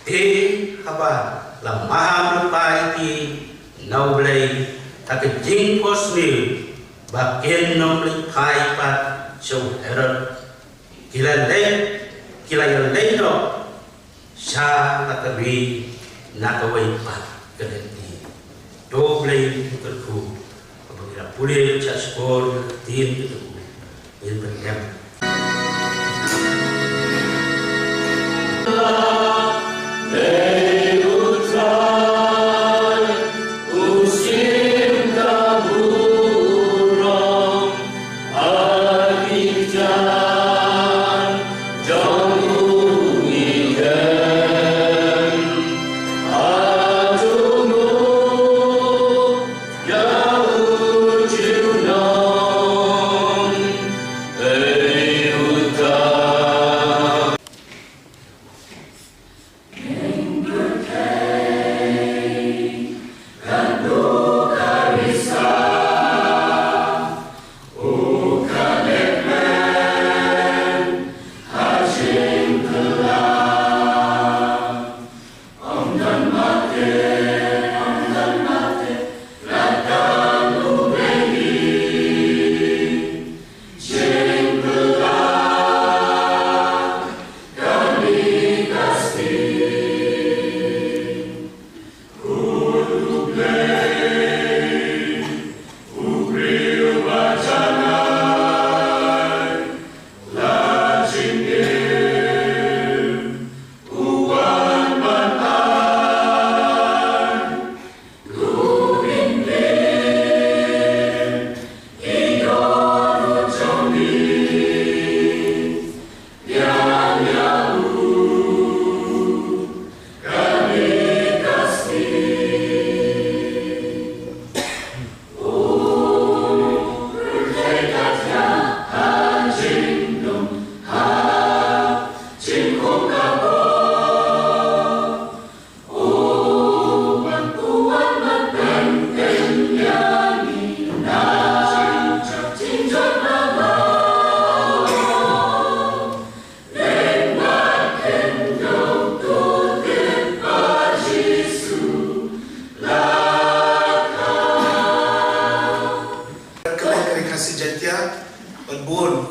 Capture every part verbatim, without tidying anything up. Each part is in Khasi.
Te haba la maham lypa ïa ki na U Blei ha ka jingphohsniew ba kin ym leit phai pat sha u Herod, ki la leit, ki la ïaleit noh sha la ka ri na kawei pat ka lynti. To Blei u kyrkhu, haba ngi la pule, shah shkor ïa ka ktien ka jong u, ngin pyndem. Ka Khasi Jaintia, bad bun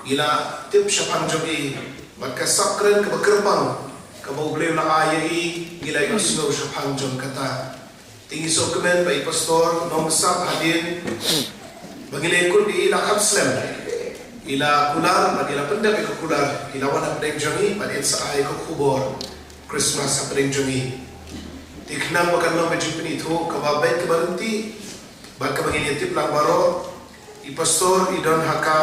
ngi la tip shaphang jong i, bad ka sap kren kaba kyrpang kaba U Blei u la ai ïa i, ngi la ïohsngew shaphang jong kata. Te ngi sngewkmen ba i pastor Nongbsap hadien ba ngi la ïakut ïa i la kham slem, i la kular bad i la pyndep ïa ka kular, i la wan hapdeng jong ngi bad in sa ai ka khubor Christmas hapdeng jong ngi. Te khnang ba kan long ka jingpynithuh kaba beit kaba ryntih bad kaba ngin ïa tip lang baroh, i pastor i don ha ka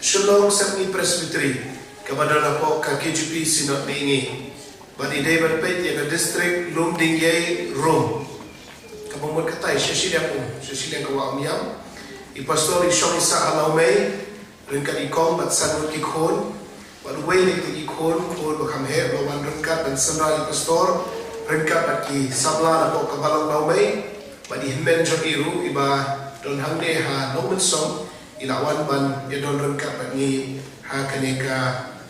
Shillong Sepngi Presbytery kaba don hapoh ka K J P Synod Mihngi. Bad i dei ban peit ïa ka district Lumdingiei Rum. Kaba mut katai sha shiliang um, sha shiliang ka wah Umïam. I pastor i shong i sah ha Lawmei ryngkat i kong bad san ngut ki khun. Bad uwei na kita ki khun, khun ba kham heh, ba wan ryngkat ban synran ïa i pastor ryngkat bad ki samla napoh ka balang Lawmei. Bad i hynmen jong i ruh iba don hangne ha Nongmynsong, i la wan ban ïadon ryngkat bad ngi ha kane ka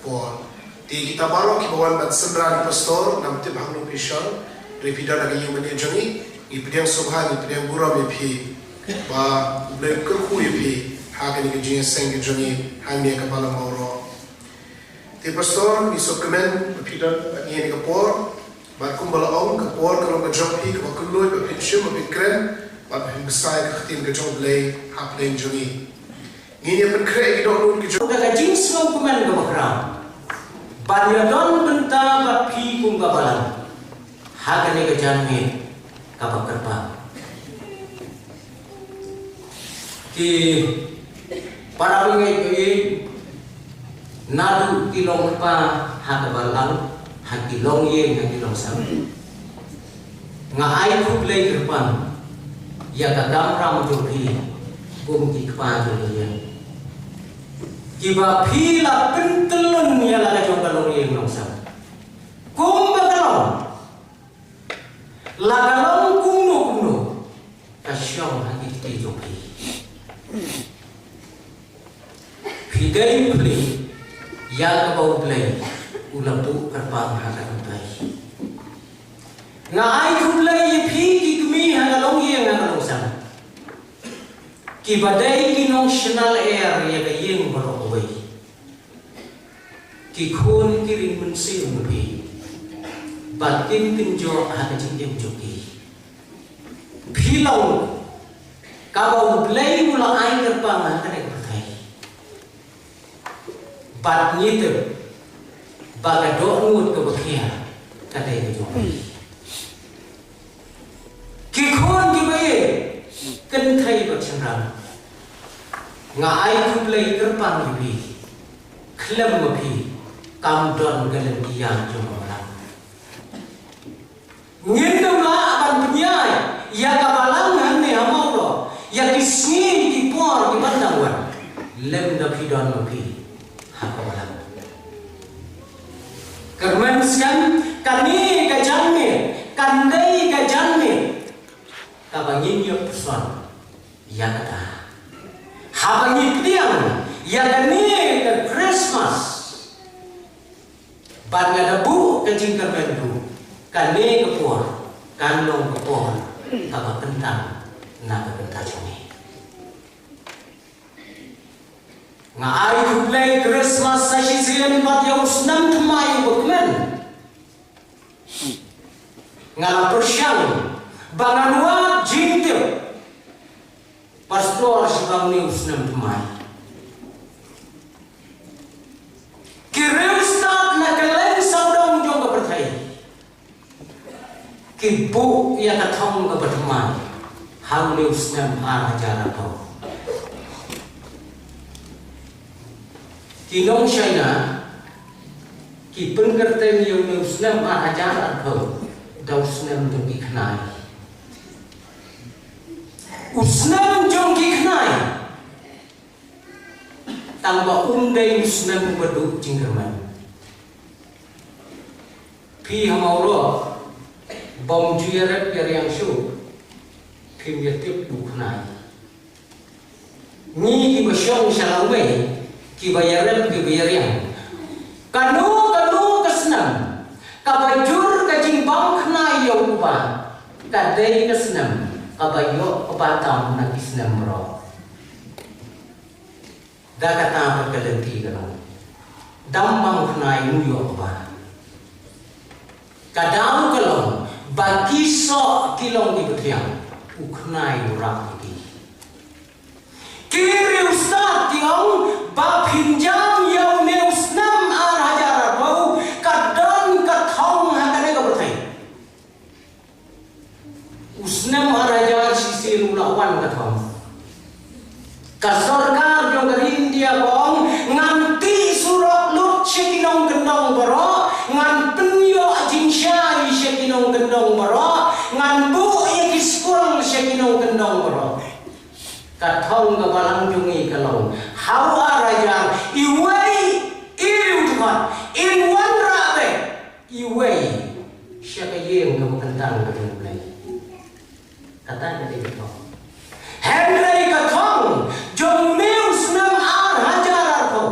por. Te kita baroh kiba wan ban synran ïa i pastor, ngam tip hangno phi shong, hynrei phi don ha ka ïing mane jong ngi, ngi pdiang sngewbha, ngi pdiang burom ïa phi. Ba U Blei u kyrkhu ïa phi ha kane ka jingïaseng ka jong ngi hangne ha ka balang Mawroh. Te pastor, ngi sngewkmen ba phi don bad ngi ha kane ka por. Bad kumba la ong, ka por ka long ka jong phi, kaba kylluid ba phin shim, ba phin kren bad ba phin bsa ïa ka ktien ka jong U Blei hapdeng jong ngi. Ngin ïa pynkhreh ïa ki dohnud ki jong da ka jingsngewkmen kaba khraw ban ïadon bynta bad phi kum ka balang ha kane ka janmiet kaba kyrpang. Ki para bangeit, naduh ki longkpa ha ka balang, ha ki longïing, ha ki longsem, nga ai khublei kyrpang ïa ka kamram jong phi kum ki kpa jong ka ïing, kiba phi la pyntyllun ïa la ka jong ka longïing longsem. Kumba ka long, la ka long kumno kumno, ka shong ha ki kti jong phi. Phi dei u pli ïa kaba U Blei u la buh kyrpang ha ka kynthei. Nga ai khublei ïa phi ki kmie ha ka longïing ha ka longsem, kiba dei ki nongshna lyer ïa ka ïing baroh kawei. Ki khun ki ring mynsiem ïa phi, bad kin kynjoh ha ka jingim jong ki. Phi long kaba U Blei u la ai kyrpang ha kane ka pyrthei. Bad ngi tip ba ka dohnud kaba khia ka dei ka jong phi. Ki khun kiba ïeit, kynthei bad shynrang, nga ai khublei kyrpang ïa phi. Khlem ma phi kam don ka lynti ïa jong ka balang. Ngin ym lah ban pynïaid ïa ka balang hangne ha Mawroh ïa ki sngi ki por kiban dang wan lymda phi don ma phi ha ka balang. Kyrmen skhem, kane ka janmiet kan dei ka janmiet kaba ngin ïoh pyrshang ïa kata haba ngi pdiang ïa kane ka Christmas. Bad nga da buh ka jingkyrmen ruh, kane ka por kan long ka por kaba kyntang na ka bynta jong ngi. Nga ai khublei Christmas sa shisien bad ïa u snem thymmai uba kmen. Nga la pyrshang ba ngan wad jingtip Pastor, shibang une u snem thymmai ki riewstad na kylleng sawdong jong ka pyrthei ki buh ïa ka thong kaba thymmai ha une u snem ar hajar arphew. Ki nong China ki pynkyrteng ïa une u snem ar hajar arphew da u snem jong ki khnai. U snem jong ki khnai, tang ba um dei u snem uba duh jingkyrmen. Phi ha Mawroh bym ju ïarep ïariang shuh, phim ïatip u khnai. Ngi kiba shong sha lawei, kiba ïarep kiba ïariang, kano kano ka snem kaba jur ka jingbam khnai ïa u kpa, ka dei ka snem kaba ïoh kaba tam na ki snem baroh. Da kata pat ka lynti ka long, dang bam khnai um ïoh kaba. Ka daw ka long ba ki soh ki long kiba thiang, u khnai u rap ïa ki. Ki riewstad ki ong ba phin jam ïa une u snem ar hajar arphew ka don ka thong ha kane ka pyrthei. U snem ar hajar shisien u la wan ka thong. Ka sorkar jong ka ri India ka ong ngan tih surok lut sha ki nongkyndong baroh, ngan pynïoh jingshai sha ki nongkyndong baroh, ngan buh ïa ki skul sha ki nongkyndong baroh. Ka thong kaba lang jong ngi ka long, ha u ar hajar iwei i riewthuh in wanrah beit iwei sha ka ïing kaba kyntang ka jong U Blei. Kata ka dei ka thong. Hynrei ka thong jong une u snem ar hajar arphew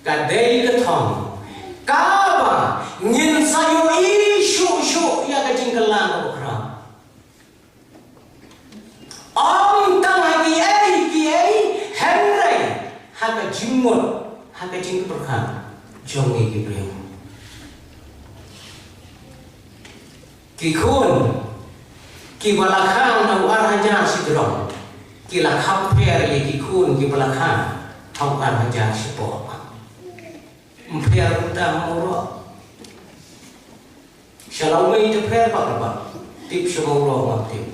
ka dei ka thong kaba ngin sa ïohi shuh shuh ïa ka jingkylla kaba khraw. Ym tang ha kiei kiei, hynrei ha ka jingmut, ha ka jingpyrkhat jong ngi ki briew. Ki khun kiba la kha na u ar hajar shiteng ki la kham pher ïa ki khun kiba la kha ha u ar hajar shipoh. Ym pher kumta ha Mawroh. Sha lawei te pher bak bak. Tip sha Mawroh ngam tip.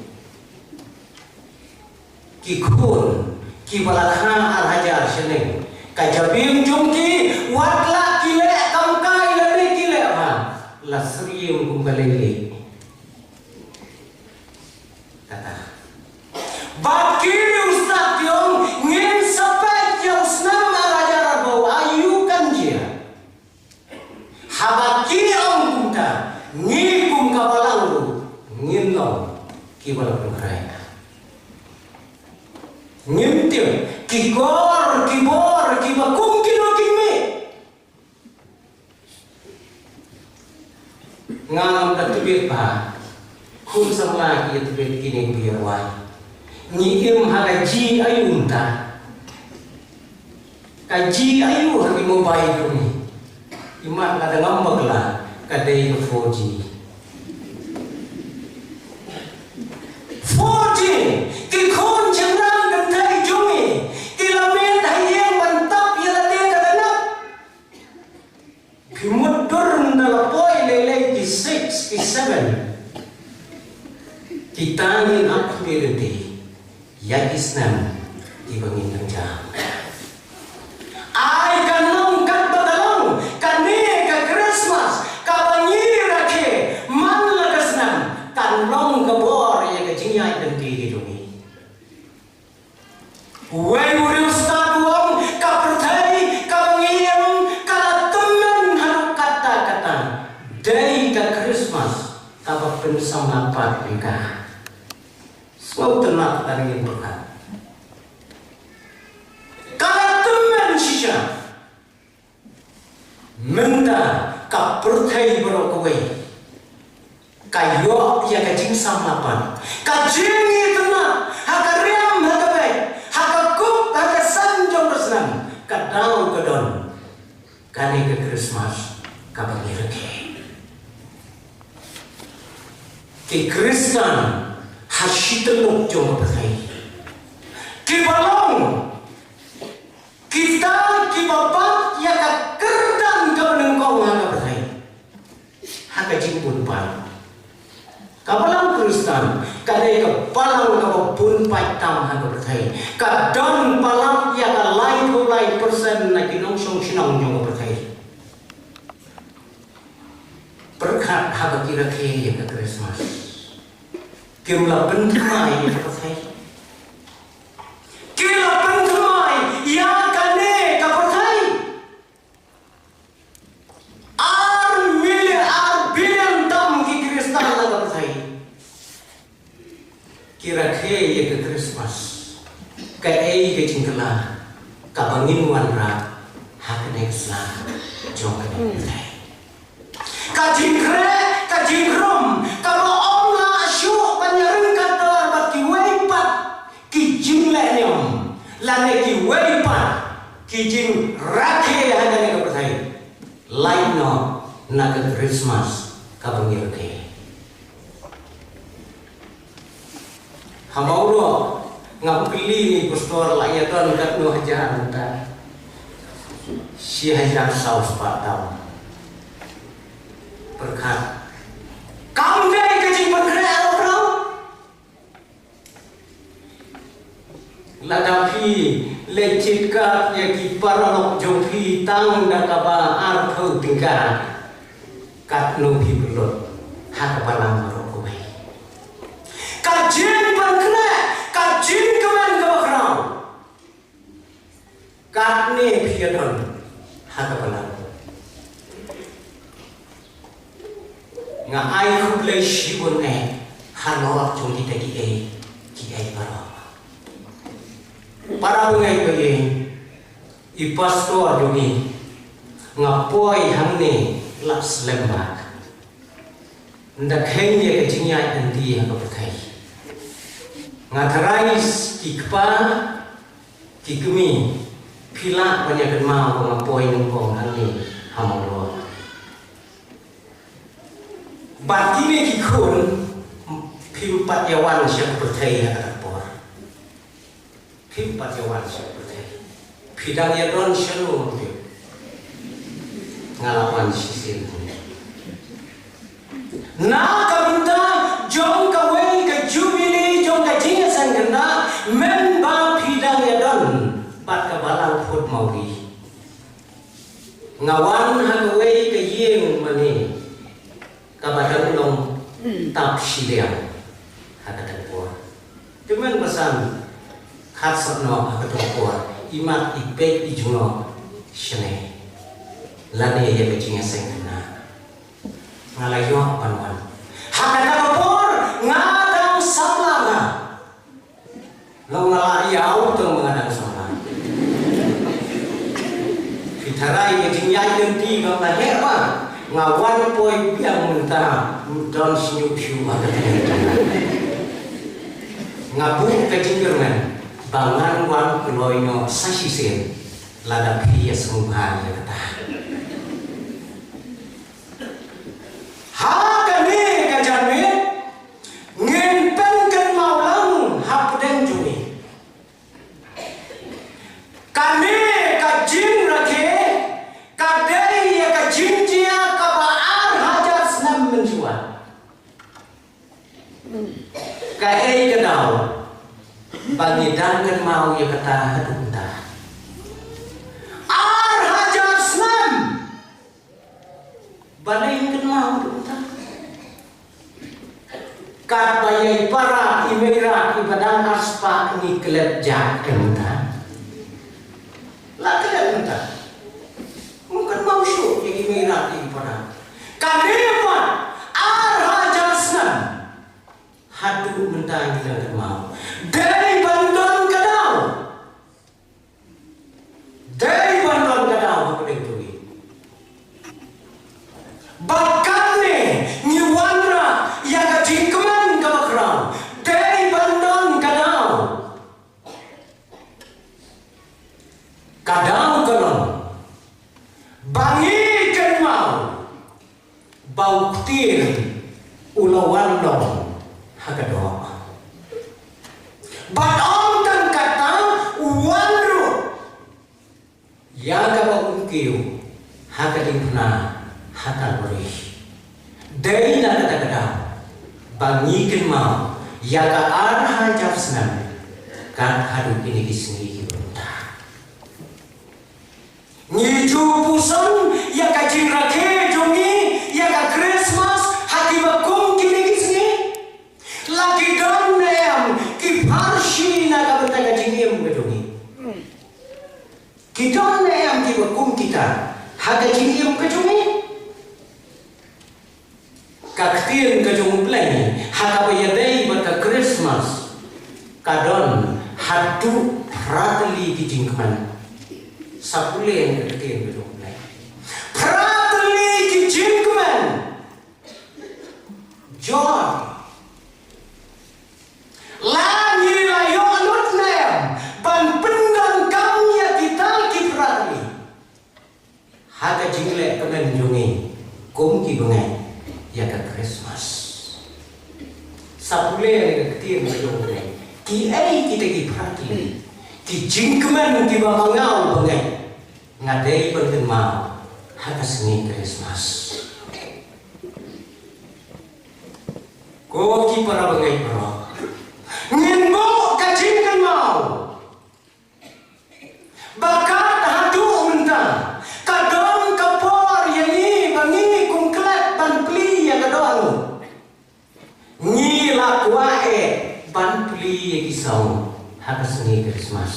Ki khun kiba la kha ar hajar shaneng, ka jabieng jong ki wat la ki leh kam kai lane ki leh bha, la syriem kum ka leilieh. Kata. Bad ki riewstad ki ong ngin sa peit ïa u snem ar hajar arphew aïu kan jia. Haba ki ong kumta, ngi kum ka balang ruh ngin long kiba la pynkhreh. Ngim tip ki kor ki bor kiba kum kino ki mih. Nga Bha, khun samla ki ïatbit kine ki biar wai. Ngi im ha ka G aïu mynta? Ka G aïu ha ki mobile jong ngi? Imat lada ngam bakla, ka dei ka four G. Four G, ki khun shynrang kynthei jong ngi ki la miet ha ïing ban tap ïa lade ka dang. Ki mutdur mynta la poi lei lei ki six, ki seven. Kita ngin ap khmih lynti ïa ki snem kiba ngin nang jam. Ai ka long katba ka long, kane ka Christmas kaba ngi rakhe man la ka snem, kan long ka bor ïa ka jingïaid lynti ka jong ngi. Uwei u riewstad u ong, ka pyrthei kaba ngi im ka la tymmen haduh katta katta. Dei ka Christmas kaba pynsamla pat ïa ka. Sngewtynnat lada ngin pyrkhat. Ka la tymmen shisha. Mynta ka pyrthei baroh kawei ka ïoh ïa ka jingsamla pat, ka jingïatynnat ha ka riam, ha ka beit, ha ka kup, ha ka san jong ka snem. Ka daw ka don kane ka Christmas kaba ngi rakhe. Ki Khristan ha shi tylli jong ka pyrthei kiba long kita kiba bat ïa ka kyrdan kaba nyngkong ha ka pyrthei. Ha ka jingbun paid, ka balang Khristan ka dei ka balang kaba bun paid tam ha ka pyrthei. Ka don palat ïa ka laiphew lai persen na ki nongshong shnong jong ka pyrthei. Pyrkhat haba ki rakhe ïa ka Christmas. Kim la pynthymmai ïa ka pyrthei. Ki la pynthymmai ïa kane ka pyrthei. Ar million, ar billion tam ki Khristan na ka pyrthei. Ki rakhe ïa ka Christmas. Kaei ka jingkylla kaba ngin wanrah ha kane ka sla jong kane ka pyrthei? Ka jingkhreh, ka jingkhrum kaba ym lah shuh ban ïaryngkat bad kiwei pat ki jingleh niam lane kiwei pat ki jingrakhe ha kane ka pyrthei. Lait noh na ka Christmas kaba ngi rakhe. Ha Mawlong ngam kylli ne pastor la ïa don katno hajar mynta. Shi hajar saw spah tam. Pyrkhat. Kam dei ka jingpynkhreh ïa u khraw. Lada phi leit check up ïa ki paralok jong phi tang da kaba arphew tyngka, katno phi pynlut ha ka balang baroh kawei? Ka jingpynkhreh, ka jingkmen kaba khraw. Katne phi ïa don ha ka balang. Nga ai khublei shibun eh halor jong kita kiei kiei baroh. Para bangeit ba ïeit, i pastor jong ngi, nga poi hangne la slem bak. Nda kheiñ ïa ka jingïaid lynti ha ka pyrthei. Nga tharai ki kpa ki kmie, phi lah ban ïa kynmaw ba nga poi nyngkong hangne ha Mawlong. Bad kine ki khun phim pat ïa wan sha ka pyrthei ha kata ka por. Phim pat ïa wan sha ka pyrthei. Phi dang ïa don shano? Nga la wan shisien. Na ka bynta jong kawei ka jubili jong ka jingïaseng khynnah, mynba phi dang ïa don bad ka balang phut Mawri. Nga wan ha kawei ka ïing mane kaba dang long tap shiliang ha kata ka por. Te mynba san khatsan noh ha kata ka por, imat i peit i jngoh shane lane ïa ka jingïaseng khynnah. Nga la ïoh ban wan. Ha kata ka por nga dang samla nga. Long nga la ïaw tang ba nga dang samla. Phi tharai ka jingïaid lynti kam la heh ba. Nga wan poi biang mynta, don shñiuh shñiuh ha ka tnga. Nga buh ka jingkyrmen ba ngan wan kloi noh sa shisien, lada phi ïa sngewbha ïa kata. Ha kane ka janmiet ngin pynkynmaw lang hapdeng jong ngi. Kane ka jingrakhe ka dei ïa ka jingjia kaba ar hajar snem mynshuwa. Kaei ka daw ba ngi dang kynmaw ïa kata haduh mynta? Ar hajar snem. Balei ngi kynmaw haduh mynta? Katba ïa i para i mei rat iba dang ar spah ngi klet ja mynta. La klet mynta. Ngi kynmaw shuh ïa i mei rat i para. Kane pat ar hajar snem. Haduh mynta ngi dang kynmaw. Dei ban don ka daw. Dei ban don ka daw hapdeng jong ngi. Bad katne ngi wanrah ïa ka jingkmen kaba khraw. Dei ban don ka daw. Ka daw ka long ba ngi kynmaw ba u ktien u la wan long ha ka doh. Bad ym tang katta, u wan ruh ïa kaba un kiew ha ka diengphna ha Kalbari. Dei na kata ka daw ba ngi kynmaw ïa ka ar hajar snem kat haduh kine ki sngi kiba mynta. Ngi ju puson ïa ka jingrakhe jong ngi ïa ka Christmas ha kiba kum kine ki sngi. La ki don ne em ki pharshi na ka bynta ka jingim ka jong ngi? Ki don ne em kiba kum kita ha ka jingim ka jong ngi? Ka ktien ka jong U Blei ha kaba ïadei bad ka Christmas ka don haduh phra tylli ki jingkmen. Sa pule ïa ka ktien ka jong U Blei. Phra tylli ki jingkmen. Joy. La ngi la ïoh lut ne em ban pyndonkam ïa kita ki phra tylli ha ka jingleh kmen jong ngi kum ki bangeit ïa ka Christmas? Sa pule ïa ka ktien ka jong U Blei. Kiei kita ki phra tylli ki jingkmen kiba ma nga u bangeit nga dei ban kynmaw ha ka sngi Christmas? Ko ki para bangeit baroh, ngin buh ka jingkynmaw ba kat haduh mynta ka don ka por ïa ngi ba ngi kum klet ban plie ïa ka dohnud. Ngi la kwah eh ban plie ïa ki song ha ka sngi Christmas.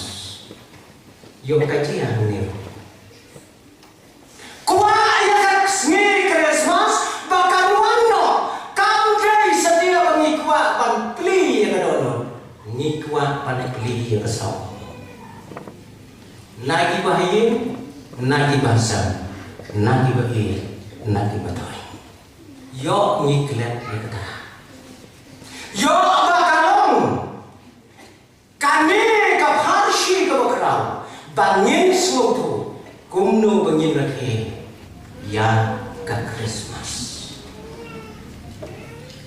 Ïoh ka jia hangne. Kwah ïa ka sngi Christmas ba kan wan noh, kam dei satia ba ngi kwah ban plie ïa ka dohnud. Ngi kwah ban plie ïa ka song. Na kiba ha ïing, na kiba ha sem, na kiba ïeit, na kiba doiñ. Ïoh ngi klet ïa kata. Ïoh ba ka long kane ka pharshi kaba khraw ba ngin sngewthuh kumno ba ngin rakhe ïa ka Christmas.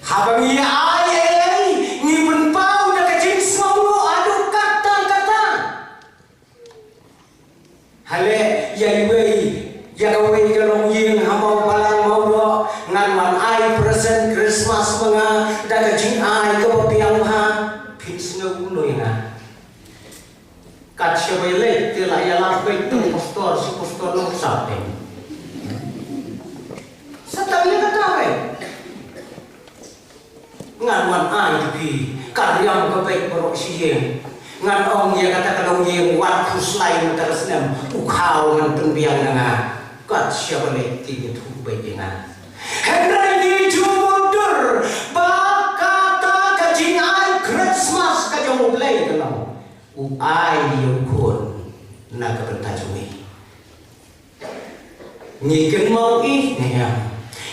Haba ngi ai ei ei ngi pynpaw da ka jingsngewnguh haduh katta katta. Hale, ïa iwei, ïa kawei ka longïing ha Mawbalang Mawdoh, ngan wan ai present Christmas ma nga da ka jingai kaba biang bha. Phin sngew kumno ïa nga? Kat shaba ïaleit te la ïalap beit tang pastor, shi pastor nongsa te. Sa tang ïa kata wei. Ngan wan ai ïa phi ka riam ka beit baroh shi ïing. Ngan ong ïa kata ka longïing, wat khuslai mynta ka snem u khaw ngan pynbiang na nga. Kat shaba leit te ïathuh beit ïa nga. Hynrei ngi ju mutdur ba kata ka jingai Christmas ka jong U Blei ka long u ai ïa u khun na ka bynta jong ngi. Ngi kynmaw ïa ne em?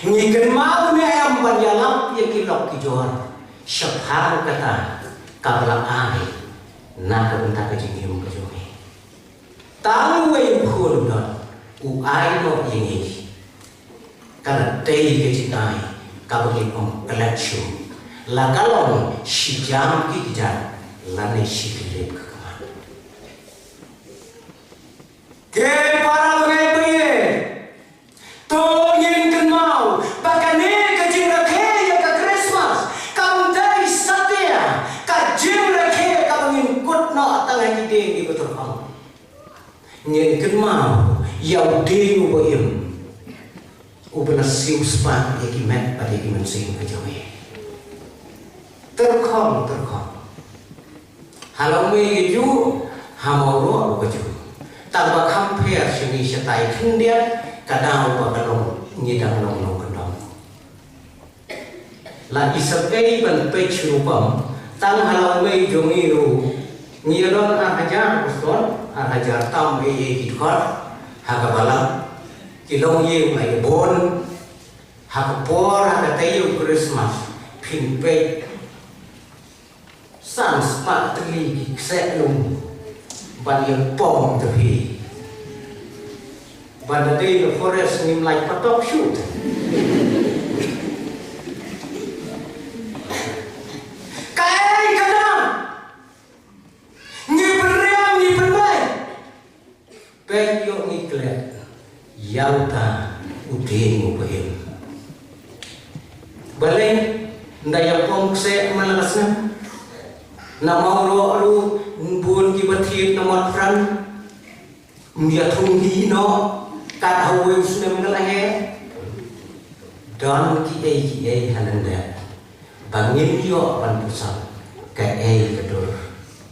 Ngi kynmaw ne em ban ïalap ïa ki lok ki jor shaphang kata kaba la ai na ka bynta ka jingim ka jong ngi? Tang uwei u khun u don, u ai noh ïa ngi. Ka la dei ka jingai kaba ngim ym klet shuh, la ka long shi jam ki kjat lane shi khyllipmat ka khmat. Ko para bangeit, to ngin kynmaw ba kane ka jingrakhe ïa ka Christmas kam dei satia ka jingrakhe kaba ngin kut noh tang ha ki dieng kiba tyrkhong. Ngin kynmaw ïa u dieng uba im, uba la siewspah ïa ki met bad ïa ki mynsiem ka jong ngi. Tyrkhong, tyrkhong. Ha Lawmei kajuh, ha Mawroh ruh kajuh. Tang ba kham pher sha ngi shatai khyndiat, ka daw ba ka long ngi dang long nongkyndong. La isynei ban peit sha rukom, tang ha Lawmei jong ngi ruh ngi ïa don ar hajar, bad don ar hajar tam ei ei ki dkhot ha kaba la ki longïing la ïa bun. Ha ka por ha ka taïew Christmas phin peit san spah tylli ki kseh lum ban ïa pom te phi. Ban da dei na forest ngim lait patok shuh. Kaei kata? Ngi pynriam, ngi pynbeit. Peit ïoh ngi klet ïa uta u dieng uba im. Balei nda ïa pom kseh man la ka snem? Na Mawroh ruh bun kiba thied na Mawpran. Ym ïa thung hi noh kat ha uwei u snem ka la heh. Don kiei kiei ha lyndet ba ngin ïoh ban pyrshang kaei ka dur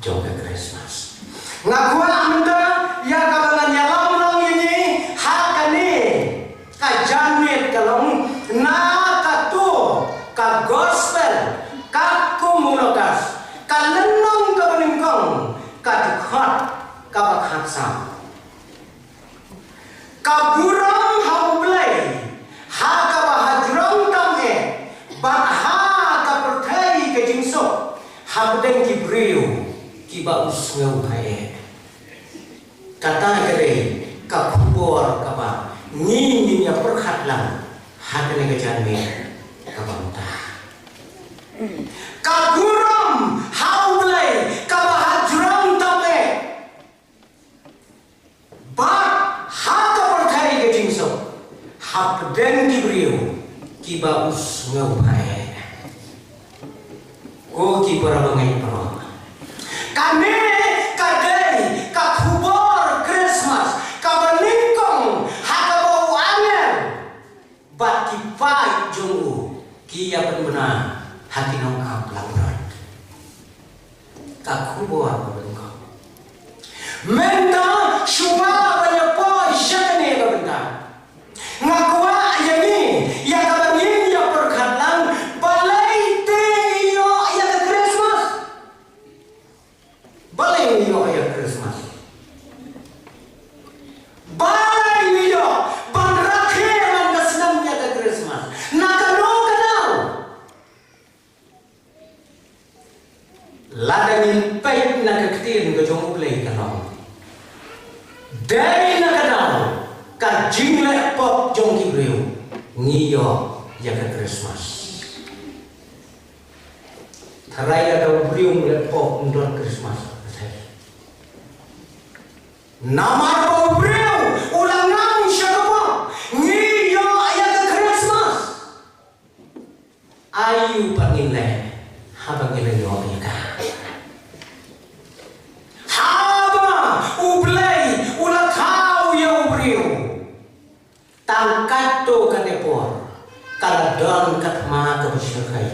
jong ka Christmas. Nga kwah mynta ïa kaba ngan ïalam lang ïa ngi ha kane ka janmiet ka long na kato ka gospel katkum u Lukas, ka lynnong kaba nyngkong, ka dkhot kaba khatsaw. Ka burom ha U Blei ha kaba ha jrong tam eh bad ha ka pyrthei ka jingsuk hapdeng ki briew kiba u sngewbha eh. Kata ka dei ka khubor kaba ngi ngin ïa pyrkhat lang ha kane ka janmiet kaba mynta. Ka burom ha U Blei kaba ha jrong tam eh. Bad ha ka pyrthei ka jingsuk hapdeng ki briew kiba u sngewbha eh. Ko ki para bangeit baroh, kane ka dei ka khubor Christmas kaba nyngkong ha kaba u angel bad ki paid jong u ki ïa pynbna ha ki nongap langbrot. Ka khubor kaba nyngkong. Mynta shuwa ban ïa poi sha kane ka bynta, nga kwah ïa ngi ïa kaba ngin ïa pyrkhat lang, balei te ngi ïoh ïa ka Christmas? Balei ngi ïoh ïa ka Christmas? Balei ngi ïoh ban rakhe man ka snem ïa ka Christmas? Na kano ka daw? Lada ngin peit na ka ktien ka jong U Blei ka long, dei na ka daw ka jingleh pop jong ki briew ngi ïoh ïa ka Christmas. Tharai lada u briew um leh pop um don Christmas. Namar ba u briew u la ngam sha ka pop ngi ïoh ïa ka Christmas. Aïu pat ngin leh haba ngi la ïoh ïa ka? Haba U Blei u la thaw ïa u briew, tang katto katne por ka la don ka thma kaba shyrkhei.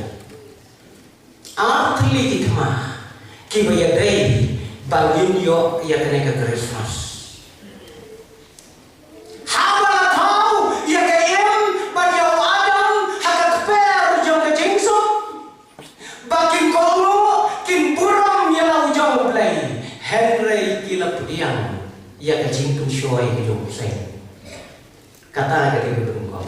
Ar tylli ki thma kiba ïadei ba ngin ïoh ïa kane ka Christmas. Haba la thaw ïa ka Im bad ïa u Adam ha ka kper jong ka jingsuk, ba kin kohnguh kin burom ïa la u jong U Blei, hynrei ki la pdiang ïa ka jingpynshoi ka jong u seng. Kata ka dei ka bynta.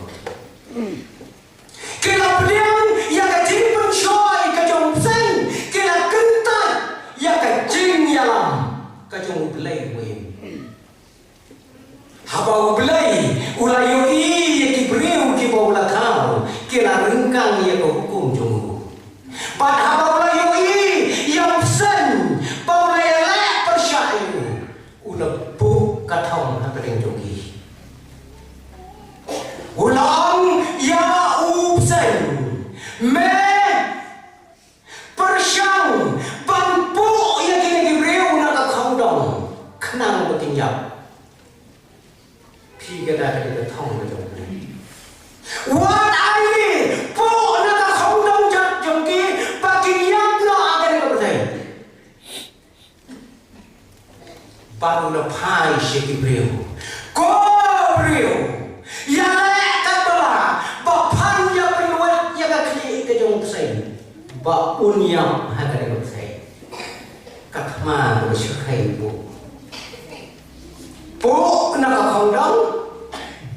ba U Blei u la ïohi ïa ki briew kiba u la thaw ki la ryngkang ïa ka hukum jong u. Bad haba u la ïohi ïa u bseiñ ba u la ïaleh pyrshah ïa u, u la buh ka thong ha pdeng jong ki. U la ong ïa u bseiñ, me pyrshang ban buh ïa kine ki briew na ka khongdong khnang ba kin ïap. Phi, kata ka dei ka thong ka jong U Blei. Wat ai, buh na ka khongdong jong ki ba kin ïap noh ha kane ka pyrthei. Bad u la phai sha ki briew, ko briew, ïaleh katba lah ba phan ïa pynwet ïa ka khlieh ka jong u bseiñ ba un ïap ha kane ka pyrthei. Ka thma kaba shyrkhei buh, buh na ka khongdong,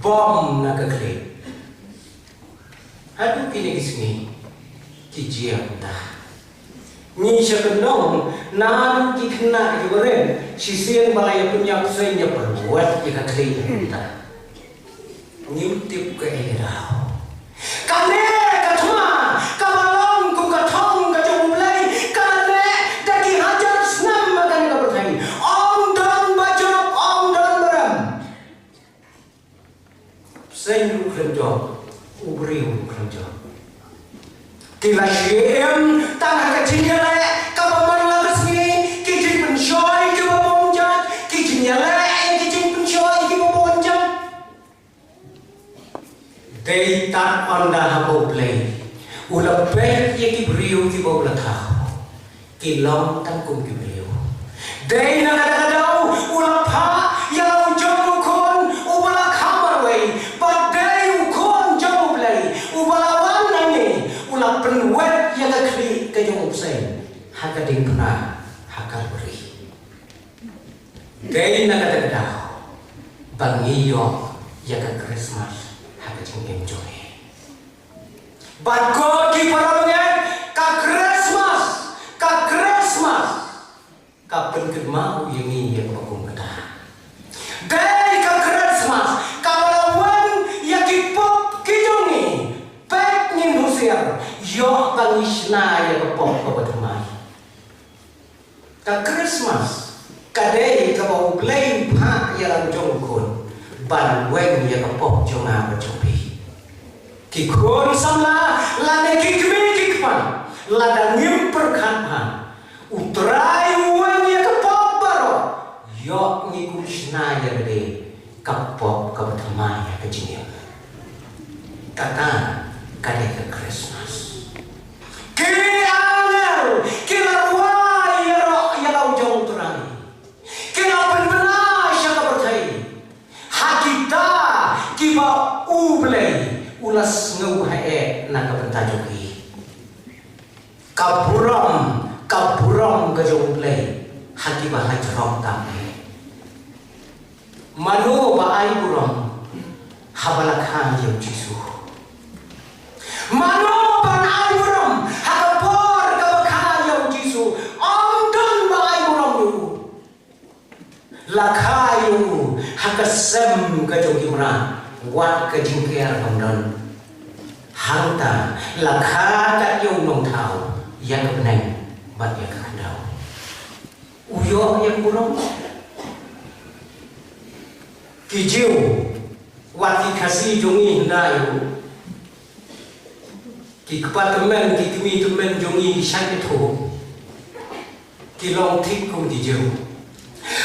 bom na ka khlieh. Haduh kine ki sngi ki jia kumta. Ngi sha kyndong naduh ki khynnah kiba rit, shisien ba la ïa pynïap bseiñ, ïa pynwet ïa ka khlieh kumta. Ngim tip kaei ka daw. Kane ka thma kaba long kum ka thong ka jong U Blei ka la leh da ki hajar snem ha kane ka pyrthei. Ym don ba jop, ym don ba rem. Bseiñ ruh khlem jop, u briew ruh khlem jop. Ki la shim tang ha ka jingïaleh kaba man la ka sngi, ki jingpynshoi kiba bun jait, ki jingïaleh, ki jingpynshoi kiba bun jait. Dei tad ynda haba U Blei u la peit ïa ki briew kiba u la thaw, ki long tang kum ki briew. Dei na kata ka daw u la phah ïa la u jong u khun uba la kha marwei, bad dei u khun jong U Blei uba la wan na ngi, u la pynwet ïa ka khlieh ka jong u bseiñ ha ka diengphna ha Kalbari. Dei na kata ka daw ba ngi ïoh ïa ka Christmas ha ka jingim jong ngi. Bad ko ki para bangeit, ka Christmas, ka Christmas ka pynkynmaw ïa ngi ïa kaba kum kata. Dei ka Christmas kaba la wan ïa ki pop ki jong ngi. Peit, ngin husiar, ïoh ba ngi shna ïa ka pop kaba thymmai. Ka Christmas ka dei kaba U Blei u phah ïa la u jong u khun ban weng ïa ka pop jong nga bad jong phi. Ki khun samla lane ki kmie ki kpa, lada ngim pyrkhat bha, U Trai u weng ïa ka pop baroh, ïoh ngi kum shna ïa lade ka pop kaba thymmai ha ka jingim. Kata ka dei ka Christmas. Ki angel ki la rwai ïaroh ïa la u jong U Trai. Ki la pynbna sha ka pyrthei ha kita kiba U Blei u la sngew haei na ka bynta jong ki. Ka burom, ka burom ka jong U Blei ha kiba la jrong tam. Mano ba ai burom haba la kha ïa u Jisu? Mano ban ai burom ha ka por kaba kha ïa u Jisu? Ym don ba ai burom ïa u. La kha ïa u ha ka sem ka jong ki mrad, wat ka jingker kam don. Hangta la kha kat ïa u nongthaw ïa ka bneng bad ïa ka khyndew. U ïoh ïa ka burom. Ki Jiw wat ki Khasi jong ngi hynda ïa u. Ki kpa tymmen, ki kmie tymmen jong ngi ki shait ithuh, ki long thik kum ki Jiw.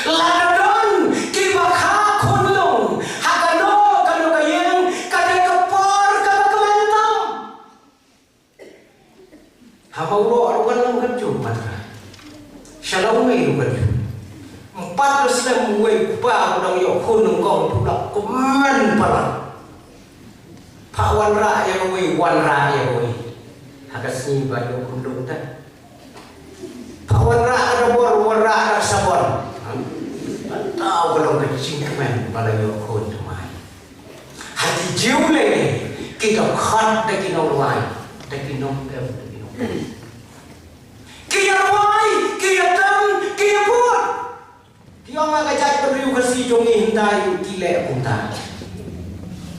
Lada don kiba kha khunlung ha kano kano ka ïing, ka dei ka por kaba kmen tam. Haba u lok ruh kan long kan jur pat ra. Sha la u mei ruh kan jur. Em pat la slem uwei u kpa u dang ïoh khun nyngkong, u la kmen palat. Phah wanrah ïa kawei, wanrah ïa kawei. Ha ka sngi ba ïoh khunlung te, phah wanrah ka dabor, wanrah ka sabon. Hangta ka long ka jingkmen ba la ïoh khun thymmai. Ha ki Jiw lei ki da khot da ki nongrwai, da ki nongtem, da ki nongtem. Ki ïa rwai, ki ïa tem, ki ïa bud. Ki ong ha ka jaitbynriew Khasi, Ki jong ngi hynda ki leh kumta.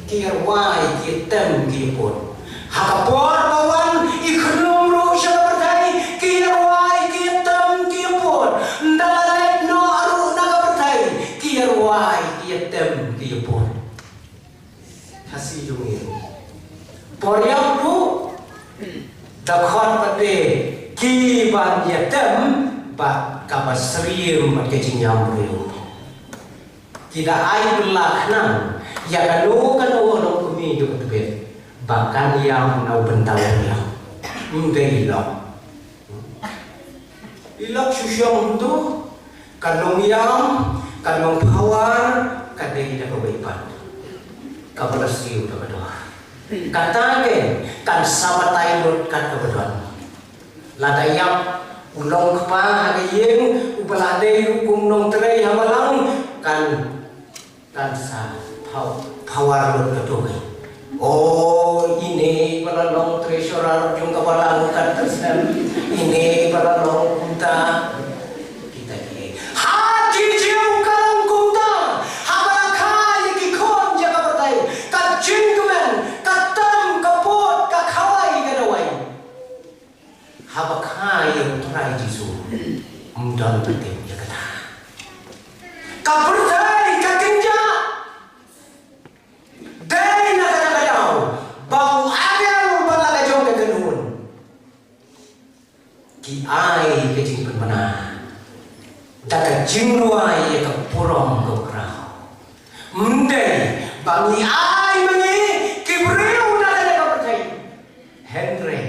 Ki ïarwai, ki ïatem, ki ïapud. Ha ka por ba wan i khunlung ruh sha ka pyrthei, ki ïarwai, ki ïatem, ki ïapud. Ynda la leit noh ruh na ka pyrthei, ki ïarwai, ki ïatem, ki ïapud. Ha shi jong ngi ruh. Por ïap ruh, da khot pat de ki ban ïatem bad kaba syriem bad ka jingïam briew. Ki da ai bylla khnang ïa kano kano ka longkmie jong ka tbit ba kan ïam na u bynta u ïap. Ym dei lok. I lok shu shong hangto, ka nongïam, ka nongphawar, ka dei da kawei pat. Kaba la siew da ka dor. Kata kein kan sa batai lut kat kaba don. Lada ïap u long kpa ha ka ïing, uba la dei ruh kum nongtrei ha balang, kan kan sa phaw-, phawar lut kato kein. O, ine ba la long treasurer jong ka balang katto snem. Ine ba la long kumta. Kita ki. Ha ki jingkyrkhu kumta. Haba la kha ïa ki khun jong ka pyrthei, ka jingkmen, ka tem, ka pud, ka khawai, ka dawai. Haba kha ïa U Trai Jisu, ym don pynthut ïa kata. Ka pyrthei ka kynjah. Dei na kata ka daw ba u Abel bad la ka jong ka kynhun ki ai ka jingpynbna da ka jingrwai ïa ka burom ka khraw. Ym dei ba ngi ai ma ngi ki briew na kane ka pyrthei. Hynrei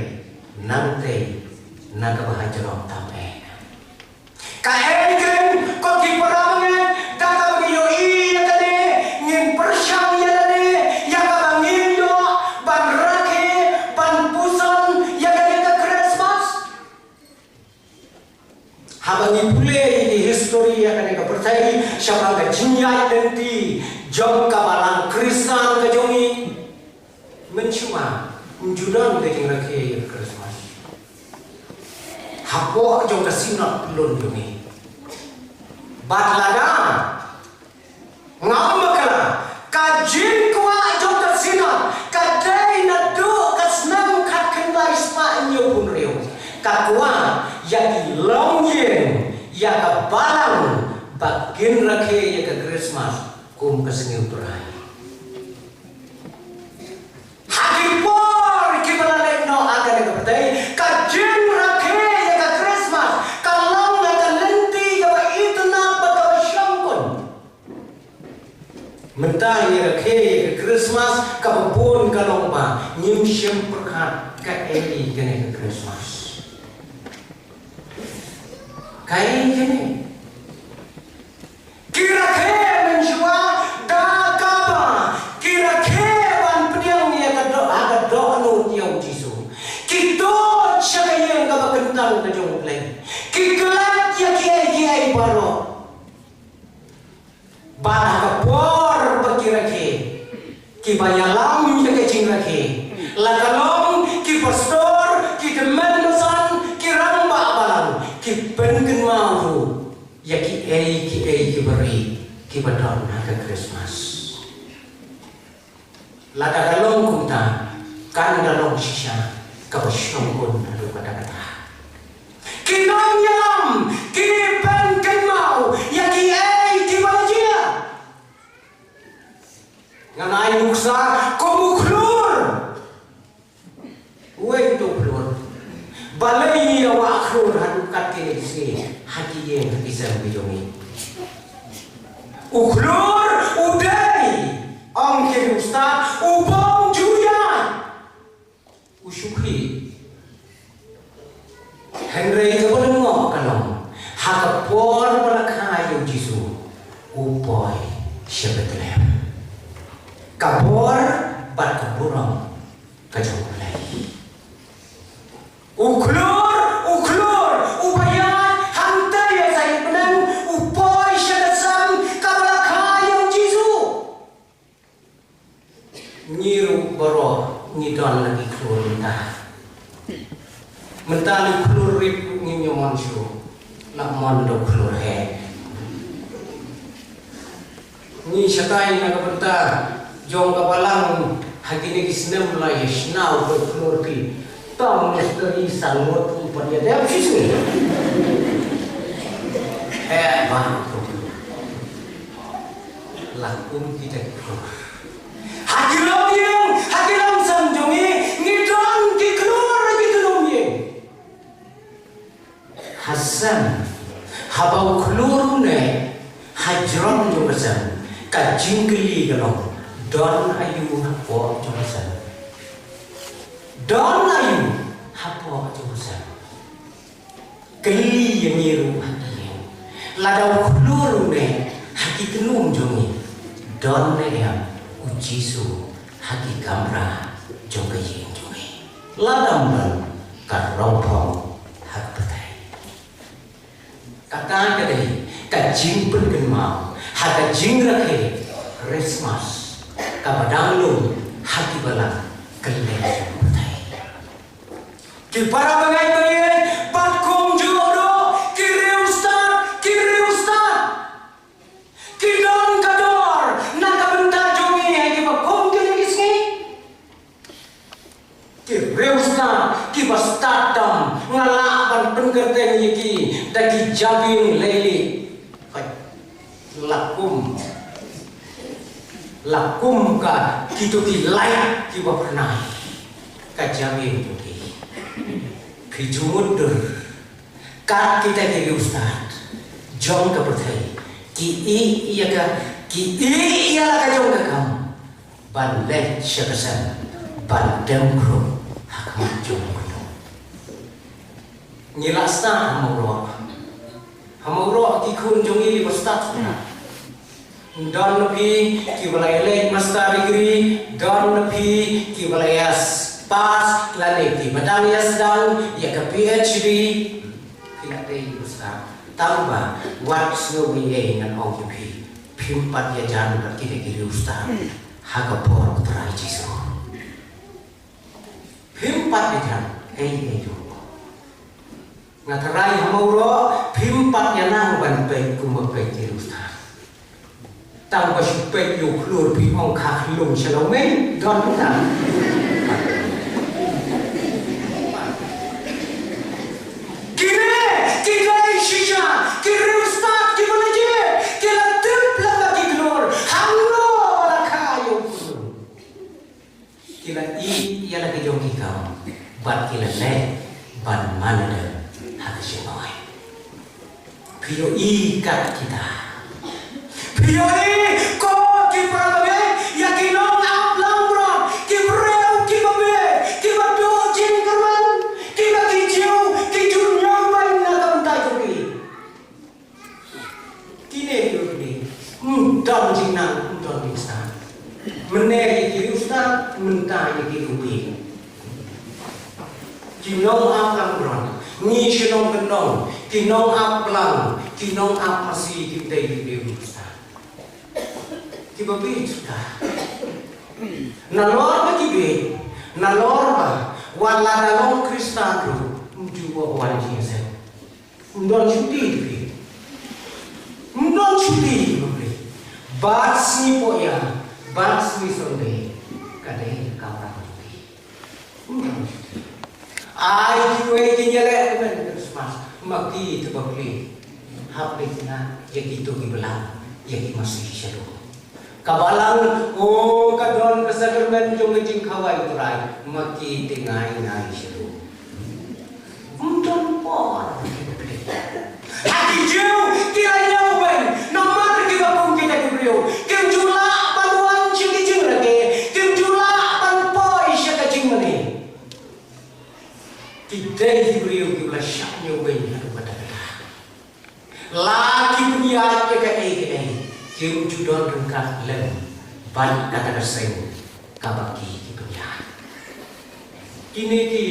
nangtei na kaba ha jrong tam eh. Kaei kein ko ki para bangeit, da kaba ngi ïohi ïa kane, ngin pyrshang ïa lade ïa kaba ngin ïoh ban rakhe, ban puson ïa kane ka Christmas. Haba ngi pule ïa ki history ïa kane ka pyrthei, shaphang ka jingïaid lynti jong ka balang Khristan ka jong ngi, mynshuwa ym ju don ka jingrakhe ïa ka Christmas hapoh jong ka Synod Pyllun jong ngi. Bad lada nga ong bakla, ka jingkwah jong ka Synod ka dei naduh ka snem khatkhyndai spah hynñiewphew hynriew. Ka kwah ïa ki longïing, ïa ka balang ba kin rakhe ïa ka Christmas kum ka sngi U Trai. Ha ki por kiba la leit noh ha kane ka pyrthei, ka jingrakhe ïa ka Christmas ka long na ka lynti kaba itynnad bad kaba shongkun. Mynta ngi rakhe ïa ka Christmas, kaba bun ka long ba ngim shym pyrkhat kaei kane ka Christmas. Kaei kane? Ki rakhe mynshuwa da kaba ki rakhe ban pdiang ïa ka doh, ha ka dohnud ïa U Jisu. Ki tuid sha ka ïing kaba kyntang ka jong U Blei. Ki klet ïa kiei kiei baroh. Bad ha ka por ba ki rakhe, kiba ïalam ïa ka jingrakhe la ka long ki pastor, ki tymmen basan, ki rangbah balang, ki pynkynmaw ruh ïa kiei kiei kiba rit kiba don ha ka Christmas. Lada ka long kumta, kan da long shisha kaba shongkun haduh katta katta. Ki nongïalam ki pynkynmaw ïa kiei kiba la jia. Ngan ai nuksa kum u khlur. Uei uto u khlur? Balei ngi ïa wah khlur haduh katne ki sngi ha ki ïing ha ki sem ki jong ngi? U khlur u dei, ong ki riewstad, u bym ju ïaid, u shu khih. Hynrei kaba lyngngoh ka long, ha ka por ba la kha ïa U Jisu, u poi sha Bethlehem. Ka bor bad ka burom ka jong U Blei. U khlur, u khlur, uba ïaid hangtei ïa sa ïing bneng, u poi sha ka sem kaba la kha ïa U Jisu. Ngi ruh baroh ngi don la ki khlur mynta. Mynta la khlur rit ruh ngim ïoh mon shuh, la mon da u khlur heh. Ngi shatai na ka bynta jong ka balang ha kine ki snem la ïa shna u khlur phi. Tang mistri sangot u pat ïa dep shisha. Eh, ba. La kum kita ki khlur. Ha ki longïing, ha ki longsem jong ngi, ngi don ki khlur, ki khlur ïing. Ha sem, haba u khlur u neh ha jrong jong ka sem, ka jingkylli ka long, don aïu hapoh jong ka sem? Don aïu hapoh jong ka sem? Kylli ïa ngi ruh ha ki ïing. Lada u khlur u neh ha ki kynum jong ngi, don ne em u Jisu ha ki kamra jong ka ïing jong ngi? Lada ym don, ka rong phong ha ka pyrthei. Kata ka dei ka jingpynkynmaw ha ka jingrakhe Christmas kaba dang lum ha ki balang kylleng jong ka pyrthei. Ki para bangeit bangeit, bad kumjuh ruh ki riewstad, ki riewstad. Ki don ka dor na ka bynta jong ngi ha kiba kum kine ki sngi. Ki riewstad kiba stad tam, nga lah ban pynkyrteng ïa ki da ki jabieng leili. Hooid, la kum, la kum ka kito ki lait kiba phyrnai. Ka jabieng jong ki. Phi ju mutdur. Kat kita ki riewstad jong ka pyrthei ki ïeh ïa ka, ki ïeh ïa la ka jong ka kam ban leit sha ka sem ban dem khrup ha khmat jong u Mynsiem. Ngi la stad ha Mawroh. Ha Mawroh ki khun jong ngi ba stad. Don na phi kiba la ïaleit master degree, don na phi kiba la ïa pass, lane kiba dang ïa sdang ïa ka PhD. Phi la dei master. Tang ba wat sngew ei ei ngan ong ïa phi. Phim pat ïajan bad kine ki riewstad ha ka por U Trai Jisu. Phim pat ïajan ei ei ruh. Nga tharai ha Mawroh phim pat ïa nang ban peit kumba peit ki riewstad. Tang ba shu peit ïa u khlur phi ong kha khlung shalong mei, don tang. Kine ki dei shisha ki riewstad kiba la jied, ki la tip lyngba ki khlur hangno ba la kha ïa u khlur. Ki la ïeh ïa la ki jong ki kam bad ki la leh ban mane ha ka jingmawhai. Phi ïohi kat kita. Phi ïohi ko ki para bangeit, ïa ki nongap langbrot, ki briew kiba bieit, kiba duh jingkyrmen, kiba ki Jiw ki ju ñiewbeiñ na ka bynta jong ki. Kine ki riewstad, ym don jingnang, ym don jingstad. Mynne ïa ki riewstad, mynta ïa ki riewbieit. Ki nongap langbrot, ngi shnong kyndong, ki nongap blang, ki nongap masi, kim dei ki riewstad. Kiba bieit ka. Nalor ba ki bieit, nalor ba wat la da long Khristan ruh, ym ju wan jingïaseng. Ym don shuti te phi. Ym don shuti te phi. Bad sngi Poh Ïa, bad sngi Sunday, ka dei ka kamram te phi. Ym don shuti. Ai kiwei ki ïaleh kmen Christmas, ma ki te ba phi. Hap leit na ïa kito ki blang, ïa ki masi shaduh. Ka balang, oh, ka don ka sakramen jong ka jingkhawai U Trai, ma ki te ngai ngai shaduh. Ym don por. Ha ki Jiw ki la ñiewbeiñ namar kiba kum kita ki briew kim ju lah ban wan sha ki jingrakhe, kim ju lah ban poi sha ka jingmane. Ki dei ki briew kiba la shah ñiewbeiñ haduh katta katta. La ki pynïaid ïa kaei kaei, kim ju don ryngkat lem bad kata ka seng kaba ki, ki pynïaid. Kine ki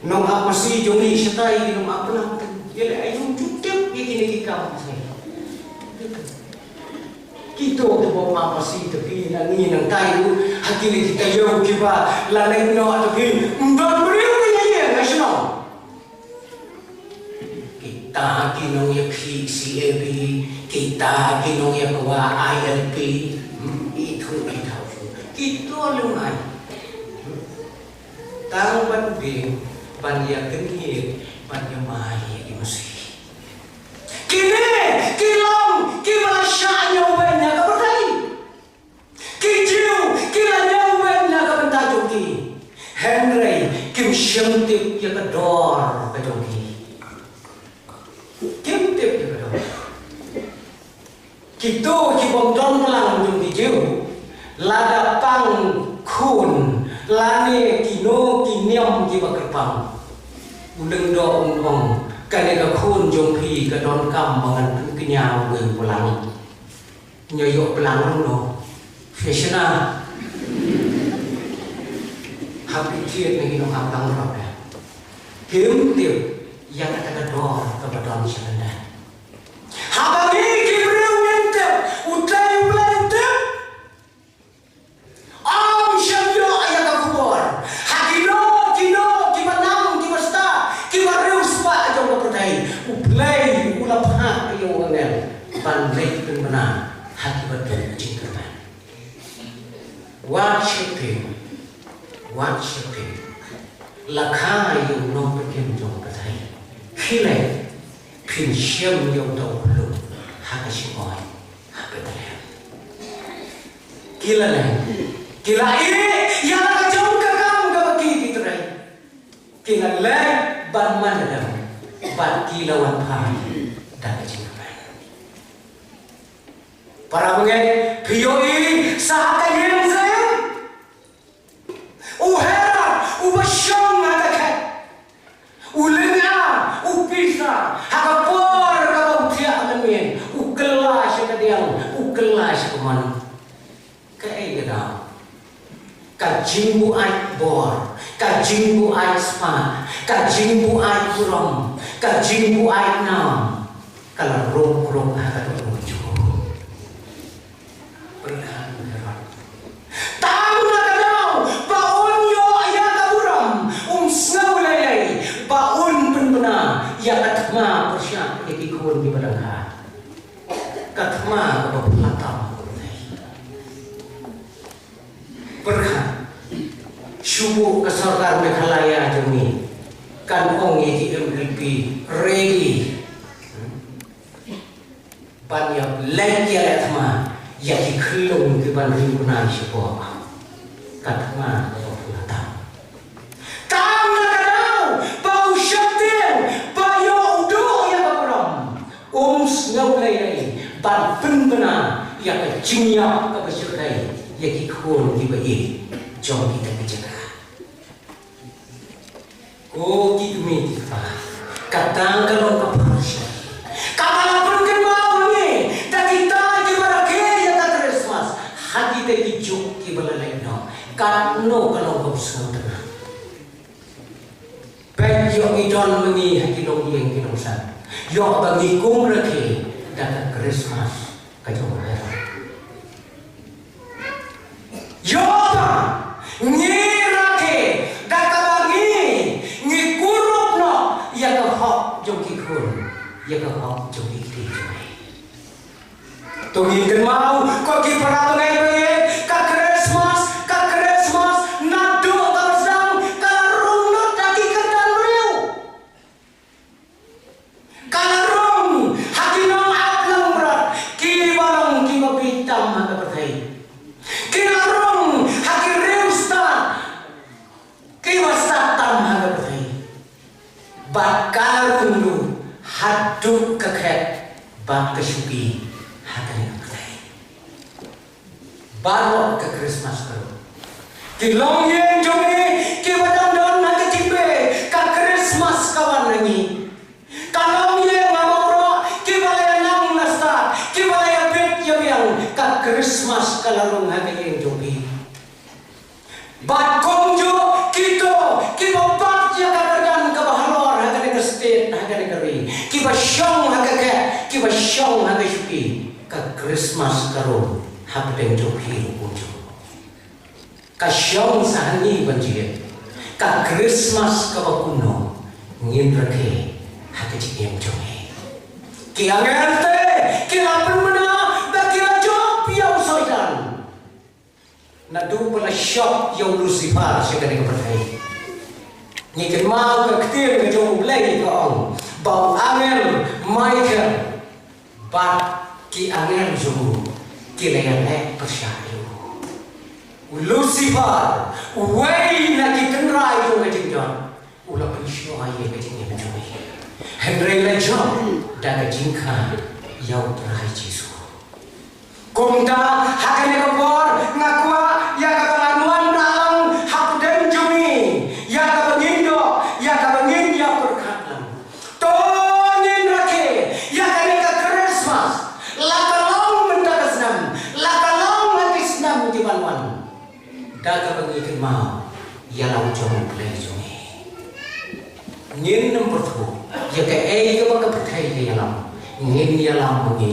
nongap masi jong ngi shatai, ki nongap blang te, ïa leh aïu ju tip ïa kine ki kam masi. Kito kiba ap masi te phi, na ngi nangtai ruh ha kine ki taïew kiba la leit noh te phi, ym don briew ïa ïa nga shnong. Kita ki nongïakhih C A B, Kita ki nongïakynduh I L P, hmm, i thu i thaw thu. Kito lem ai. Tang ban beng, ban ïakynduh, ban ïamai ïa i Mynsiem. Kine ki long kiba la shah ñiewbeiñ ha ka pyrthei. Ki Jiw ki la ñiewbeiñ na ka bynta jong ki. Hynrei kim shym tip ïa ka dor ka jong ki. Kim tip ïa ka dor. Kito ki bym don plang jong ki Jiw, lada pang khun lane kino ki niam kiba kyrpang, u lyngdoh un ong, kane ka khun jong phi ka donkam ba ngan pynkñia uwei u plang. Ngi ïoh plang ruh no. Fashion ah. Hap ïa thied na ki nongap plang ruh eh. Kim tip ïa kata ka dor kaba don sha lyndet. Haba ngi ki briew ngim tip, U Blei u la tip. Ym shym ïoh ïa ka khubor. Ha kino kino kiba nang kiba stad, kiba riewspah jong ka pyrthei, U Blei u la phah ïa u angel ban leit pynbna ha kiba don jingkyrmen. Wat sheptieng, wat sheptieng. La kha ïa u nongpynim jong ka pyrthei. Khie leit phin shem ïa uta u khlum ha ka shynoi ha Bethlehem. Ki la leit, ki la ïeh ïa la ka jong ka kam kaba ki, ki trei. Ki la leit ban man adam, bad ki la wan phai da ka jingkmen. Para bangeit, phi ïohi sa ha ka ïing Zion. U Herod uba shong ha ka khet, u lynga, u pisa, ha ka por kaba u thiah lynñiang, u kylla sha ka diang, u kylla sha ka mon. Kaei ka daw? Ka jingbuaid bor, ka jingbuaid spah, ka jingbuaid burom, ka jingbuaid nam, ka la rung rung ha ka dohnud jong u. Pyrkhat u Herod. Tang na ka daw ba un ïoh ïa ka burom, um sngew lei lei ba un pynbna ïa ka thma pyrshah ïa ki khun kiba dang kha. Ka thma kaba pynlait tam. Pyrkhat. Shu buh ka sorkar Meghalaya jong ngi kan ong ïa ki M L P ready ban ïa leit ïaleh thma ïa ki khyllung kiban ring bnai shapoh. Ka thma kaba pynlait tam. Tang na ka daw ba u sheptieng ba ïoh u duh ïa ka burom, um sngew lei lei ban pynbna ïa ka jingïap kaba shyrkhei ïa ki khun kiba ïeit jong kita ki jaka. Ko ki kmie ki kpa, kata ka long ka pharshah kaba la pynkynmaw ïa ngi da kita kiba rakhe ïa ka Christmas ha kita ki juk kiba la leit noh. Katno ka long kaba sngewtynnat. Peit, ïoh ngi don ma ngi ha ki longïing ki longsem. Ïoh ba ngi kum rakhe da ka Christmas ka jong u Herod. Ïoh ba ngi rakhe da kaba ngi, ngi kurup noh ïa ka hok jong ki khun, ïa ka hok jong ki kti jong ngi. To ngin kynmaw ko ki para bangeit, bangeit, ka Christmas, ka Christmas naduh kaba sdang ka la rung lut ha ki kyrdan briew. Ka la rung ha ki nongap langbrot kiba long kiba bieit tam ha ka pyrthei. Ki la rung ha ki riewstad kiba stad tam ha ka pyrthei. Bad ka la rung ruh haduh ka khet bad ka shuki ha kane ka pyrthei. Baroh ka Christmas ka rung. Ki longïing jong ngi kiba dang don ha ka jingbe, ka Christmas ka wan na ngi. Ka longïing ha baroh kiba la ïanang na stad, kiba la ïabit ïabiang, ka Christmas ka la rung ha ka ïing jong ngi. Bad kumjuh kito kiba bat ïa ka kyrdan kaba halor ha kane ka state, ha kane ka ri, kiba shong ha ka khet, kiba shong ha ka shuki, ka Christmas ka rung hapdeng jong phi ruh kumjuh. Ka shong sa ha ngi ban jied ka Christmas kaba kumno ngin rakhe ha ka jingim jong ngi. Ki angel te Ki la pynbna ba ki la jop ïa u Soitan. Naduh ba la shop ïa u Lucifer sha kane ka pyrthei, ngi kynmaw ka ktien ka jong U Blei ka ong ba u angel Michael bad ki angel jong u ki la ïaleh pyrshah ïa u. U Lucifer, uwei na ki tynrai jong ka jingjot, u la pynshoh ïa ka jingim jong ngi. Hynrei la jop da ka jingkha ïa U Trai Jisu. Kumta ha kane ka por nga kwah ïa kaba ngan wan na lang hapdeng jong ngi, ïa kaba ngin ïoh, ïa kaba ngin ïa pyrkhat lang. To ngin rakhe ïa kane ka Christmas, la ka long mynta ka snem, la ka long ha ki snem ki ban wan. Da kaba ngi kynmaw ïa la u jong U Blei jong ngi. Ngin nym pyrthuh ïa kaei kaba ka pyrthei ka ïalam, ngin ïalam ma ngi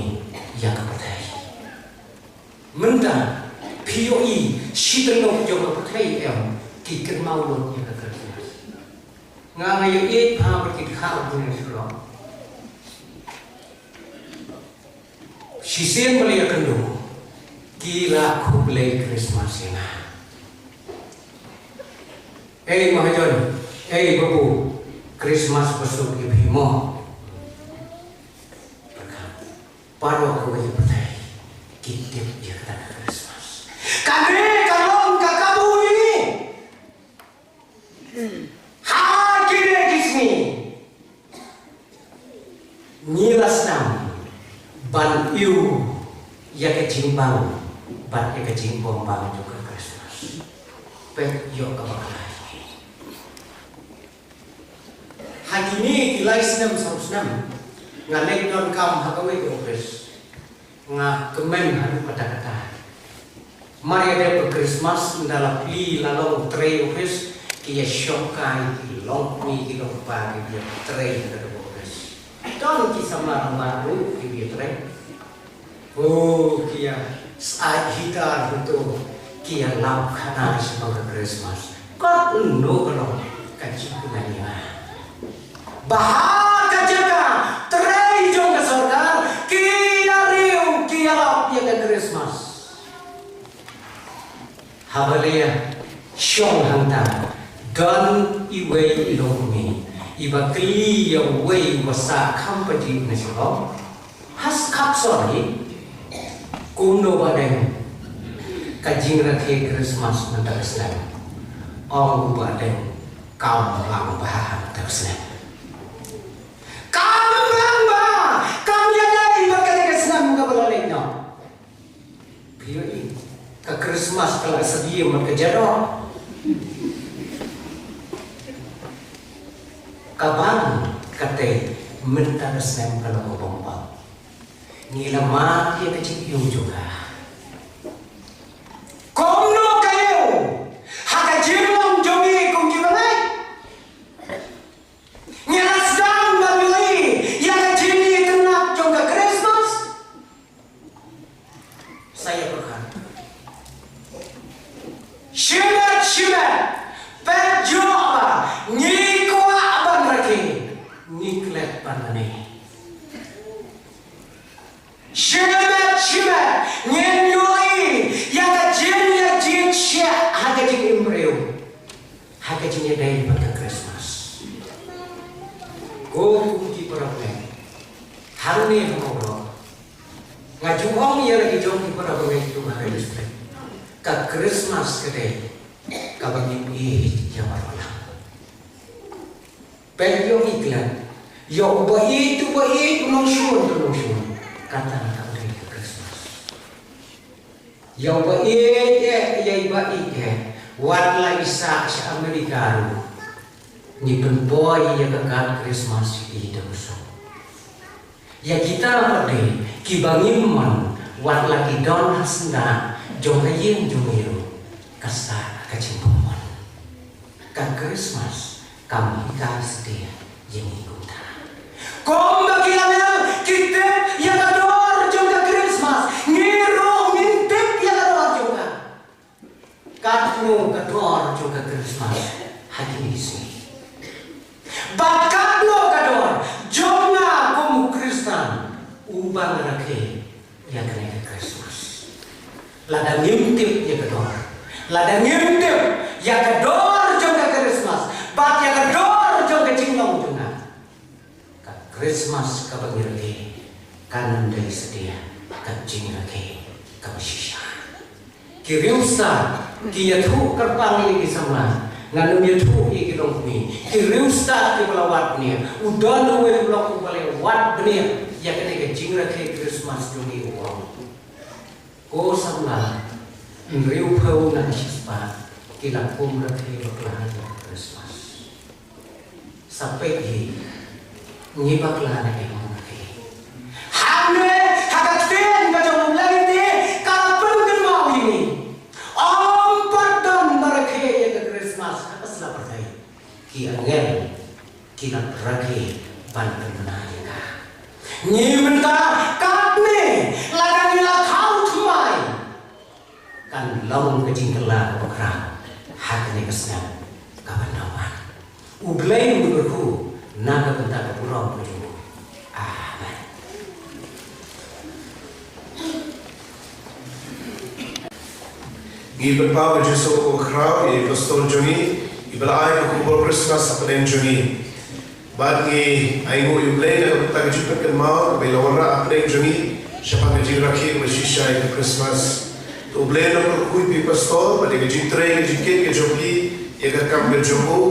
ïa ka pyrthei. Mynta phi ïohi shi tyllup jong ka pyrthei em ki kynmaw lut ïa ka Christmas. Nga nga ïohi ha ba ki dkhar dunia shuh. Shisien ba la ïakynduh ki la khublei Christmas ïa nga. Ei mahajon, ei babu, Christmas basuk ïa phi mo. Baroh kawei ka pyrthei ki tip ïa kata ka Christmas. Kane ka long ka kabu ïa ngi. Ha kine ki sngi ngi la sdang ban ïoh ïa ka jingbang bad ïa ka jingbym bang jong ka Christmas. Peit ïoh kaba ka lai. Ha kine ki lai snem saw snem nga leit don kam ha kawei ka office. Nga kmen haduh katta katta. Mar ïa dep ka Christmas ynda la plie la long trei office, ki ïa shong kai, ki long kmie ki long kpa, ki ïa trei ha ka office. Don ki samla rangbah ruh ki ïa trei. Oh, ki ïa sait heater hangto, ki ïa lap khana shaphang ka Christmas. Katno ka long ka jingkmen ïa nga. Ba ha ka jaka trei jong ka sorkar ki ïa riew ki ïa lap ïa ka Christmas. Haba la ïa shong hangta don iwei i longkmie iba kylli ïa uwei uba sah kham pajih na shalong. Has khap sor hi. Kumno ba deng ka jingrakhe Christmas mynta ka snem? Ong u ba deng kam lang bha mynta ka snem. Kam lang bha, kam ïadei bad kane ka snem kaba la leit noh. Phi ïohi ka Christmas ka la sdie bad ka jador. Ka bang katei mynta ka snem ka la bom bom. Ngi la mad ïa ka jingïung jong ka. Kumno ka ïung ha ka jinglong jong ngi kum ki bangeit? Ngi la sdang ban ïohi ïa ka jingïatynnat jong ka Christmas? Sa ïa pyrkhat. Shimet shimet peit ïoh ba ngi kwah ban rakhe, ngi klet ban lane. Shimet shimet ngin ïohi ïa ka jingïajied shiah ha ka jingim briew, ha ka jingïadei bad ka Christmas. Ko kum ki para bangeit hangne ha Mawlong, nga ju ong ïa la ki jong ki para bangeit jong ha ka district, ka Christmas ka dei kaba ngin ïeit ïa baroh lang. Peit ïa u, i klet ïa uba ïeit, uba ïeit, u nongshun, u nongshun. Kata ka dei ka Christmas. Ïa uba ïeit eh, ïa iba ïeit eh, wat la i sah sha Amerika ruh, ngi pynpoi ïa ka kad Christmas sha i da u suk. Ïa kita pat de kiba ngim mon, wat la ki don ha syndah jong ka ïing jong ngi ruh, ka sah ka jingbym mon. Ka Christmas kam hikai satia ïa ngi kumta. Kumba ki angel ki tip ïa ka dor jong ka Christmas, ngi ruh ngin tip ïa ka dor jong ka. Katno ka dor jong ka Christmas ha kine ki sngi? Bad katno ka dor jong nga kum u Khristan? Uba nga rakhe ïa kane ka Christmas. Lada ngim tip ïa ka dor, lada ngim tip ïa ka dor jong ka Christmas, bad ïa ka dor jong ka jinglong jong nga, ka Christmas kaba ngi rakhe kan ym dei satia ka jingrakhe kaba shisha. Ki riewstad ki ïathuh kyrpang ïa ki samla, ngan ym ïathuh ïa ki longkmie. Ki riewstad kiba la wad bniah, u don uwei u lok uba la wad bniah ïa kane ka jingrakhe Christmas jong ngi, u ong, ko samla, hynriewphew na ka shispah ki la kum rakhe bakla ïa ka Christmas. Sa peit hi, ngi bakla ne em? Hangne ha ka ktien ka jong U Blei te ka pynkynmaw ïa ngi, ym pat don ba rakhe ïa ka Christmas ha ka sla pyrthei. Ki angel ki la rakhe ban pynbna ïa ka. Ngi mynta katne, lada ngi la thaw thymmai, kan long ka jingkylla kaba khraw ha kane ka snem kaban wan. U Blei un kyrkhu na ka bynta ka burom ka jong u. Amen. Ngi pynpaw ïa u Jisu uba khraw, ïa i apostol jong ngi, iba la ai ka khubor Christmas hapdeng jong ngi. Bad ngi ainguh ïa U Blei na ka bynta ka jingpynkynmaw kaba i la wanrah hapdeng jong ngi shaphang ka jingrakhe kaba shisha ïa ka Christmas. To U Blei un kyrkhu ïa phi pastor bad ïa ka jingtrei ka jingkit ka jong phi ïa ka kam ka jong u,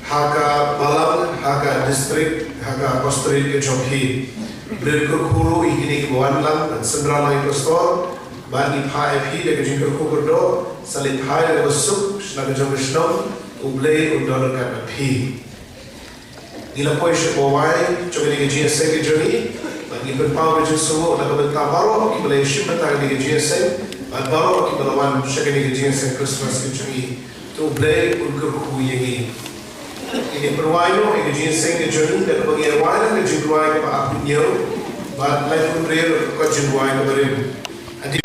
ha ka balang, ha ka district, ha ka pastorate ka jong phi. U Blei un kyrkhu ruh ïa kine kiba wan lang ban synran lang ïa pastor. Bad ngi phah ïa phi da ka jingkyrkhu kyrdoh, sa leit phai da kaba suk sha la ka jong ka shnong. U Blei un don ryngkat bad phi. Ngi la poi sha kaba wai jong kane ka jingïaseng ka jong ngi. Bad ngi pynpaw ka jingsngewnguh na ka bynta baroh kiba la ïashim bynta ha kane ka jingïaseng bad baroh kiba la wan sha kane ka jingïaseng Christmas ka jong ngi. To U Blei un kyrkhu ïa ngi. Ngi dei ban pynwai noh ïa ka jingïaseng ka jong ngi da kaba ngi ïa wai lang ka jingrwai kaba arphew hynñiew bad laiphew hynriew ka jingrwai kaba rim. Adi.